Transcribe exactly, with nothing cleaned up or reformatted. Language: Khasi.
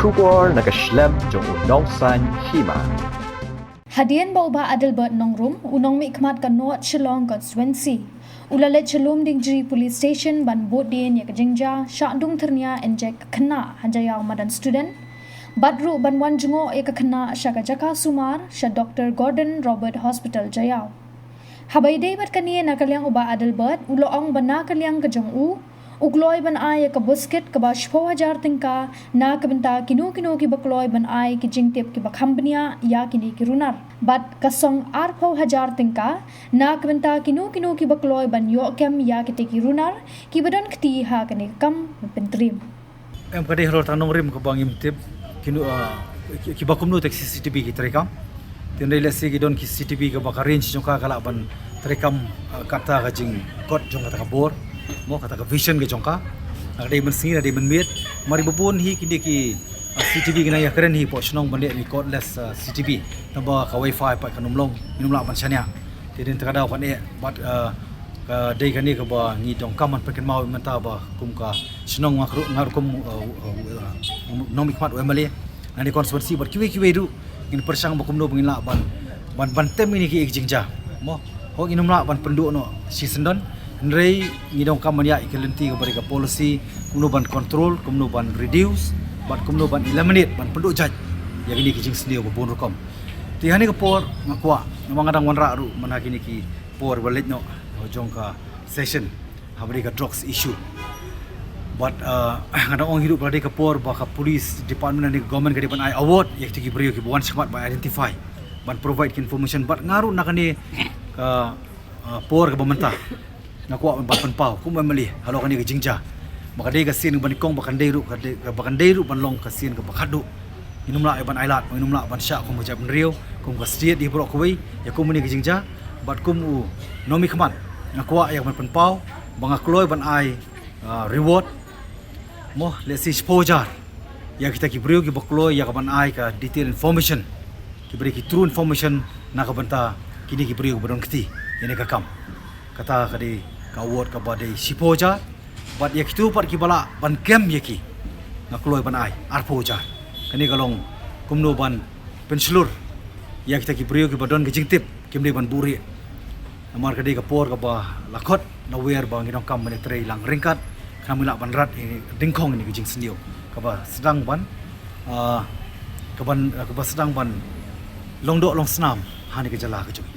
Khubor na ka shlem jong u Nongsaiñ Hima. Hadien ba u Bah Adelbert Nongrum, u nongmihkhmat ka North Shillong Constituency, u la leit sha Lumdiengjri Police Station ban bud dien ïa ka jingjia shah dung thyrnia injek ka khynnah ha Jaïaw madan student, bad ruh ban wan jngoh ïa ka khynnah sha ka jaka sumar sha Doctor Gordon Roberts Hospital Jaïaw. Haba ïadei bad kane, na ka liang u Bah Adelbert u la ong ba na ka liang ka jong u, u kloi ban ai ïa ka buskit kaba shiphew hajar tyngka na ka bynta kino kino kiba kloi ban ai ki jingtip kiba kham bniah ïa kine ki runar, bad ka song arphew hajar tyngka na ka bynta kino kino kiba kloi ban ïoh kem ïa kite ki runar kiba don kti ha kane ka kam ban pyntriem. Em, ka dei halor tang nongrim kaba ngim tip kino, ah, ki, kiba kumno te ki C C T V ki treikam. Te hynrei lehse ki don ki C C T V kaba ka range jong ka ka lah ban treikam, ah, kata ka jingkot jong kata ka bor, mo, kata ka vision ka jong ka. Na ka dei mynsngi, na ka dei mynmiet. Mar ba bun hi kine ki, ah, C C T V ki nang ïakren hi hapoh shnong ban leh ïa ki cordless, ah, C C T V. Tangba ka wifi pat kan ym long, ngin ym lah ban shaniah. Te dei na kata ka daw kan eh bad, ah, ka dei kane kaba ngi donkam ban pynkynmaw mynta ba kum ka shnong, nga ruh, nga ruh kum, ah, ah, ah, nongmihkhmat u M L A na kane ka constituency bad kiwei kiwei ruh ngin pyrshang ba kumno ba ngin lah ban, ban, ban tem ïa kine ki jingjia, mo. Hooid, ngin ym lah ban pynduh noh shisyndon, hynrei ngi donkam ban ïaid ïa ka lynti kaba dei ka policy, kumno ban control, kumno ban reduce, bad kumno ban eliminate, ban pynduh jait ïa kine ki jingsniew ba bun rukom. Te ha kane ka por nga kwah, namar nga dang wanrah ruh man ha kine ki por ba leit noh jong ka session haba dei ka drugs issue. Bad, ah, nga dang ong hi ruh ba la dei ka por ba ka police department ne ka government ka dei ban ai award ïa kito ki briew kiba wan shakhmat ban identify, ban provide ki information. Bad nga ruh na kane ka, ah, por kaba mynta nga kwah ban pynpaw kum M L A halor kane ka jingjia, ba ka dei ka sien kaba nyngkong, ba kan dei ruh, ka dei, ba kan dei ruh ban long ka sien kaba khatduh. Ngin ym lah ïa ban ailad, ngin ym lah ban shah kum ka jaitbynriew, kum ka state, ïa baroh kawei, ïa kum kane ka jingjia. Bad kum u nongmihkhmat nga kwah ïa ka ban pynpaw ba nga kloi ban ai, ah, reward, mo, lehse shiphew hajar ïa kita ki briew kiba kloi ïa ka ban ai ka detail information, kiba dei ki true information na ka bynta kine ki briew kiba don kti ïa kane ka kam. Kata ka dei ka award kaba dei shiphew hajar. Bad ïa kito pat kiba lah ban kem ïa ki, nga kloi ban ai arphew hajar. Kane ka long kumno ban pynshlur ïa kita ki briew kiba don ka jingtip, kim dei ban buhrieh. Namar ka dei ka por kaba la khot la wer ba ngi donkam ban ïatrei lang ryngkat, khnang ba ngin lah ban rat ïa, dyngkhong ïa kine ki jingsniew kaba sdang ban, ah, kaban, kaba sdang ban long doh long snam ha kane ka jylla ka jong ngi.